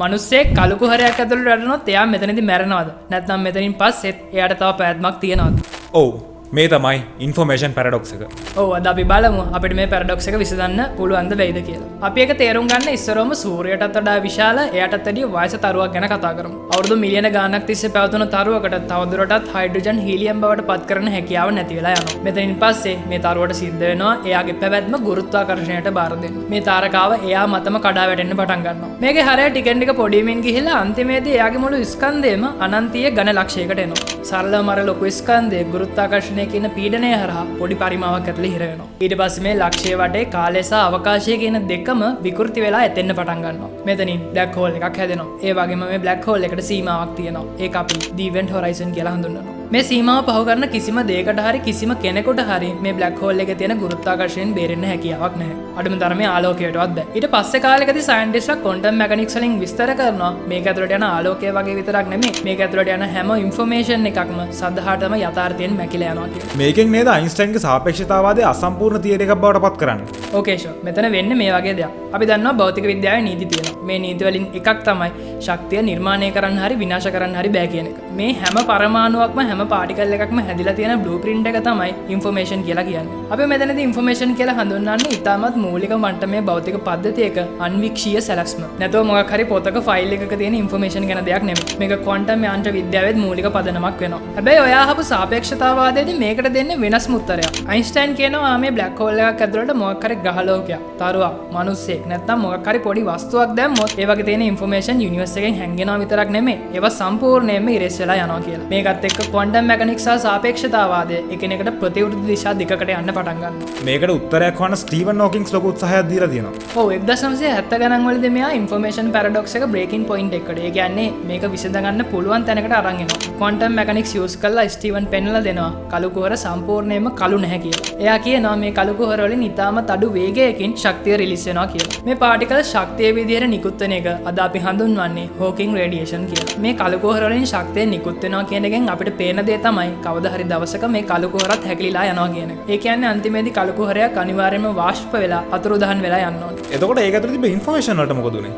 මනුස්සයෙක් කළු කුහරයක් ඇතුළට වැටුනොත් එයා මෙතනදි මැරෙනවද? නැත්නම් මෙතනින් පස්සෙත් එයාට තව පැවැත්මක් තියෙනවද? ඔව්, මේ තමයි ඉන්ෆර්මේෂන් පැරඩොක්ස් එක. ඔව්, අද අපි බලමු අපිට මේ පැරඩොක්ස් එක විසඳන්න පුළුවන්ද වෙයිද කියලා. අපි ඒක තේරුම් ගන්න ඉස්සරවම සූර්යයටත් වඩා විශාල, එයාටත් වැඩිය වයස තරුවක් ගැන කතා කරමු. අවුරුදු මිලියන ගාණක් තිස්සේ පැවතුණු තරුවකට තවදුරටත් හයිඩ්‍රජන් හීලියම් බවට පත් කරන හැකියාව නැති වෙලා යනවා. මෙතනින් පස්සේ මේ තරුවට සිද්ධ වෙනවා එයාගේ පැවැත්ම ගුරුත්වාකර්ෂණයට බාර දෙන්න. මේ තාරකාව එයා මතම කඩා වැටෙන්න පටන් ගන්නවා. මේකේ හරය ටිකෙන් ටික පොඩි වෙමින් ගිහිල්ලා අන්තිමේදී එයාගේ මුළු ස්කන්ධයම අනන්තීය ඝන ලක්ෂයකට එනවා. සරලවම අර ලොකු ස්කන්ධය ගුරුත්වාකර්ෂණය කියන පීඩනය හරහා පොඩි පරිමාවක් ඇතුලේ හිර වෙනවා. ඊට පස්සේ මේ ලක්ෂය වටේ කාලය සහ අවකාශය කියන දෙකම විකෘති වෙලා එතෙන්න පටන් ගන්නවා. මෙතනින් බ්ලැක් හෝල් එකක් හැදෙනවා. ඒ වගේම මේ බ්ලැක් හෝල් එකට සීමාවක් තියෙනවා. ඒක අපි දී ඉවෙන්ට් හොරයිසන් කියලා හඳුන්වනවා. මේ සීමාව පහු කරන කිසිම දෙයකට හරි කිසිම කෙනෙකුට හරි මේ බ්ලැක් හෝල් එකේ තියෙන ගුරුත්වාකර්ෂණයෙන් බේරෙන්න හැකියාවක් නැහැ. අඩුම තරමේ ආලෝකයටවත් බෑ. ඊට පස්සේ කාලෙකදී සයන්ටිස්ට්ලා ක්වොන්ටම් මෙකැනික්ස් වලින් විස්තර කරනවා මේක ඇතුළට යන ආලෝකය වගේ විතරක් නෙමෙයි, මේක ඇතුළට යන හැම ඉන්ෆර්මේෂන් එකක්ම සදහටම යථාර්ථයෙන් මැකිලා යනවා කියලා. මේකෙන් නේද අයින්ස්ටයින්ගේ සාපේක්ෂතාවාදය අසම්පූර්ණ තියරි එකක් බවට පත් කරන්නේ. ඕකේ ෂෝ. මෙතන වෙන්නේ මේ වගේ දෙයක්. අපි දන්නවා භෞතික විද්‍යාවේ නීති තියෙනවා. මේ නීති වලින් එකක් තමයි ශක්තිය නිර්මාණය කරන්න හරි විනාශ කරන්න හරි බෑ කියන එක. මේ හැම පරමාණුවක්ම හැම පාටිකල් එකක්ම හැදිලා තියෙන බ්ලූ ප්‍රින්ට් එක තමයි ඉන්ෆර්මේෂන් කියලා කියන්නේ. අපි මෙතනදී ඉන්ෆර්මේෂන් කියලා හඳුන්වන්නේ ඉතාමත් මූලික මට්ටමේ භෞතික පද්ධතියක අන්වික්ෂීය සැලැස්ම. නැතුව මොකක් හරි පොතක ෆයිල් එකක තියෙන ඉන්ෆර්මේෂන් ගැන දෙයක් නෙමෙයි. මේක ක්වොන්ටම් යාන්ත්‍ර විද්‍යාවේත් මූලික පදනමක් වෙනවා. හැබැයි ඔයා අහපු සාපේක්ෂතාවාදයේදී මේකට දෙන්නේ වෙනස්ම උත්තරයක්. අයින්ස්ටයින් කියනවා මේ බ්ලැක් හෝල් එකක් ඇතුළට මොකක් හරි ග්‍රහලෝකයක්, තරුවක්, මනුස්සයෙක් නැත්නම් මොකක් හරි පොඩි වස්තුවක් දැම්මොත් ඒ වගේ තියෙන ඉන්ෆර්මේෂන් යුනිවර්ස් එකෙන් හැංගෙනවා විතරක් නෙමෙයි, ඒවා සම්පූර්ණයෙන්ම ඉරෙස් වෙලා යනවා කියලා. මේකත් එක්ක ක්වොන්ටම් මෙකැනික්ස් සහ සාපේක්ෂතාවාදය එකිනෙකට ප්‍රතිවිරුද්ධ දිශා දෙකකට යන්න පටන් ගන්නවා. මේකට උත්තරයක් හොයන්න ස්ටීවන් හොකින්ග්ස් ලොකු උත්සාහයක් දීලා තියෙනවා. ඔව්, 1970 ගණන් වලදී මෙයා ඉන්ෆර්මේෂන් පැරඩොක්ස් එක බ්‍රේකින් පොයින්ට් එකට, ඒ කියන්නේ මේක විසඳ ගන්න පුළුවන් තැනකට අරන් එනවා. ක්වොන්ටම් මෙකැනික්ස් යූස් කරලා ස්ටීවන් පෙන්වලා දෙනවා කළු කුහර සම්පූර්ණයෙන්ම කළු නැහැ කියලා. එයා කියනවා මේ කළු කුහර වලින් ඉතාමත් අඩු වේගයකින් ශක්තිය රිලීස් වෙනවා කියලා. මේ පාටිකල් ශක්තිය විදියට නිකුත් වෙන එක අද අපි හඳුන්වන්නේ හොකින් රේඩියේෂන් කියලා. මේ කළු කුහර වලින් ශක්තිය නිකුත් වෙනවා කියන එකෙන් අපිට පේන දේ තමයි කවදා හරි දවසක මේ කළු කුහරත් හැකිලිලා යනවා කියන එක. ඒ කියන්නේ අන්තිමේදී කළු කුහරයක් අනිවාර්යයෙන්ම වාෂ්ප වෙලා අතුරුදහන් වෙලා යන්න ඕනේ. එතකොට ඒක ඇතුළේ තිබ්බ ඉන්ෆර්මේෂන් වලට මොකද උනේ?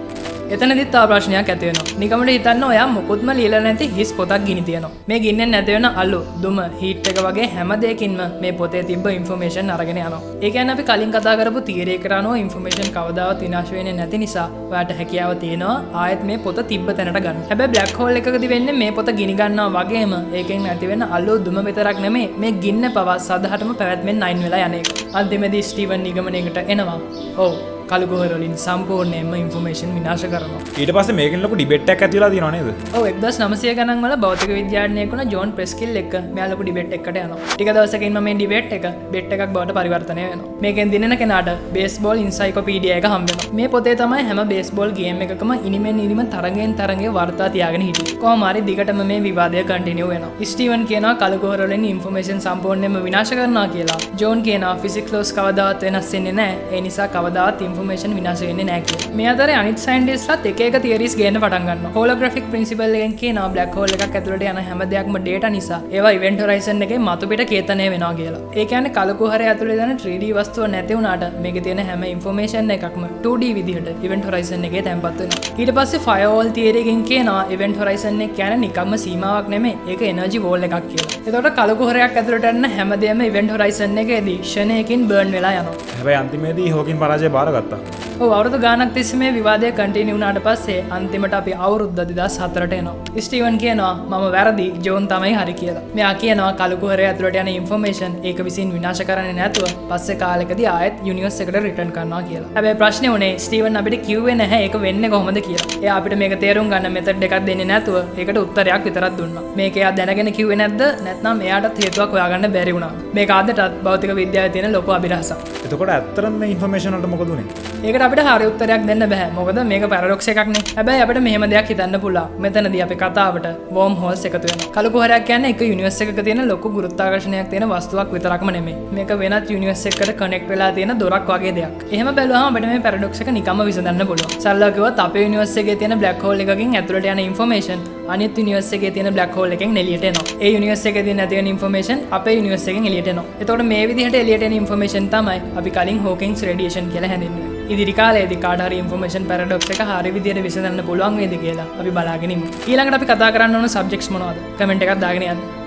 එතනදිත් තව ප්‍රශ්නයක් ඇති වෙනවා. නිකමට හිතන්න ඔයා මොකුත්ම ලියලා නැති හිස් පොතක් ගිනි තියනවා. මේ ගින්නෙන් නැති වෙන අලු, දුම, හීට් එක වගේ හැම දෙයකින්ම මේ පොතේ තිබ්බ ඉන්ෆර්මේෂන් අරගෙන යනවා. ඒ කියන්නේ අපි කලින් කතා කරපු තියරි එකට අනුව ඉන්ෆර්මේෂන් කවදාවත් විනාශ වෙන්නේ නැති නිසා ඔයාට හැකියාව තියෙනවා ආයෙත් මේ පොත තිබ්බ තැනට ගන්න. හැබැයි බ්ලැක් හෝල් එකකදී වෙන්නේ මේ පොත ගිනි ගන්නවා වගේම ඒකෙන් නැති වෙන අලු, දුම විතරක් නෙමෙයි, මේ ගින්න පවා සදහටම පැවැත්මෙන් අයින් වෙලා යන එක. අන්තිමේදී ස්ටීවන් නිගමනයකට එනවා. ඔව්, කළු කුහර වලින් සම්පූර්ණයෙන්ම ඉන්ෆර්මේෂන් විනාශ කරනවා. ඊට පස්සේ මේකෙන් ලොකු ඩිබේට් එකක් ඇති වෙලා තියෙනව නේද? ඔව්, 1900 ගණන් වල භෞතික විද්‍යාඥයෙක් වුණ ජෝන් ප්‍රෙස්කිල් එක්ක මෙයා ලොකු ඩිබේට් එකකට යනවා. ටික දවසකින්ම මේ ඩිබේට් එක බෙට් එකක් බවට පරිවර්තනය වෙනවා. මේකෙන් දිනන කෙනාට බේස්බෝල් ඉන්සයික්ලෝපීඩියා එක හම්බ වෙනවා. මේ පොතේ තමයි හැම බේස්බෝල් ගේම් එකකම ඉනිමෙන් ඉනිම තරගෙන් තරගේ වර්තා තියාගෙන හිටියේ. කොහොම හරි දිගටම මේ විවාදය කන්ටිනියු වෙනවා. ස්ටීවන් කියනවා කළු කුහර වලින් ඉන්ෆර්මේෂන් සම්පූර්ණයෙන්ම විනාශ කරනවා කියලා. ජෝන් කියනවා ෆිසික්ස් ලෝස් කවදාවත් වෙනස් වෙන්නේ නැහැ. ඒ නිසා කවදාවත් ඉන්ෆර්මේෂන් විනාශ වෙන්නේ නැහැ කියලා. මේ අතරේ අනිත් සයන්ටිස්ට්ලාත් එක එක තියරිස් ගේන්න පටන් ගන්නවා. හෝලෝග්‍රැෆික් ප්‍රින්සිපල් එකෙන් කියනවා බ්ලැක් හෝල් එකක් ඇතුළට යන හැම දෙයක්ම ඩේටා නිසා ඒවා ඉවෙන්ට් හොරයිසන් එකේ මතු පිට කේතනය වෙනවා කියලා. ඒ කියන්නේ කළු කුහරය ඇතුළේ යන 3D වස්තුව නැති වුණාට මේකේ තියෙන හැම ඉන්ෆර්මේෂන් එකක්ම 2D විදිහට ඉවෙන්ට් හොරයිසන් එකේ තැන්පත් වෙනවා. ඊට පස්සේ ෆයර්වෝල් තියරි එකෙන් කියනවා ඉවෙන්ට් හොරයිසන් එක කියන්නේ නිකම්ම සීමාවක් නෙමෙයි, ඒක එනර්ජි වෝල් එකක් කියලා. එතකොට කළු කුහරයක් ඇතුළට යන හැම දෙයක්ම ඉවෙන්ට් හොරයිසන් එකේදී ක්ෂණයකින් බර්න් වෙලා යනවා. හැබැයි අන්තිමේදී හොකින් පරාජය බාරගත්තා. ඔව්, අවුරුදු ගාණක් තිස්සේ මේ විවාදය කන්ටිනියු වුණාට පස්සේ අන්තිමට අපි අවුරුද්ද 2004ට එනවා. ස්ටීවන් කියනවා මම වැරදි, ජෝන් තමයි හරි කියලා. මෙයා කියනවා කළු කුහරය ඇතුළට යන ඉන්ෆර්මේෂන් ඒක විසින් විනාශ කරන්නේ නැතුව පස්සේ කාලෙකදී ආයෙත් යුනිවර්ස් එකට රිටර්න් කරනවා කියලා. හැබැයි ප්‍රශ්නේ උනේ ස්ටීවන් අපිට කිව්වේ නැහැ ඒක වෙන්නේ කොහොමද කියලා. එයා අපිට මේක තේරුම් ගන්න මෙතඩ් එකක් දෙන්නේ නැතුව ඒකට උත්තරයක් විතරක් දුන්නා. මේක එයා දැනගෙන කිව්වේ නැද්ද, නැත්නම් එයාටත් හේතුවක් හොයාගන්න බැරි වුණාද? මේක අදටත් භෞතික විද්‍යාවේ තියෙන ලොකු අභිරහසක්. එතකොට ඇත්තටම මේ ඉන්ෆර්මේෂන් වලට මොකද උනේ? ඒකට අපිට හරි උත්තරයක් දෙන්න බෑ. මොකද මේක පැරඩොක්ස් එකක් නේ. හැබැයි අපිට මෙහෙම දෙයක් හිතන්න පුළුවන්. මෙතනදී අපේ කතාවට වෝම් හෝල්ස් එකතු වෙනවා. කළු කුහරයක් කියන්නේ එක යුනිවර්ස් එකක තියෙන ලොකු ගුරුත්වාකර්ෂණයක් තියෙන වස්තුවක් විතරක්ම නෙමෙයි. මේක වෙනත් යුනිවර්ස් එකකට කනෙක්ට් වෙලා තියෙන දොරක් වගේ දෙයක්. එහෙම බැලුවහම අපිට මේ පැරඩොක්ස් එක නිකම්ම විසඳන්න පුළුවන්. සරලව කිව්වොත් අපේ යුනිවර්ස් එකේ තියෙන බ්ලැක් හෝල් එකකින් ඇතුළට යන ඉන්ෆර්මේෂන් අනිත් යුනිවර්ස් එකේ තියෙන බ්ලැක් හෝල් එකෙන් එළියට එනවා. ඒ යුනිවර්ස් එකේ තියෙන නැති වෙන ඉන්ෆර්මේෂන් අපේ යුනිවර්ස් එකෙන් එළියට එනවා. එතකොට මේ විදිහට එළියට එන ඉන්ෆර්මේෂන් තමයි අපි කලින් හෝකින්ස් රේඩියේෂන් කියලා හැඳින්වුවේ. ඉදිරි කාලේදී කාට හරි ඉන්ෆර්මේෂන් පැරඩොක්ස් එක හරි විදියට විසඳන්න පුළුවන් වේද කියලා අපි බලාගෙන ඉමු. ඊළඟට අපි කතා කරන්න ඕන සබ්ජෙක්ට්ස් මොනවද? කමෙන්ට් එකක් දාගෙන යන්න.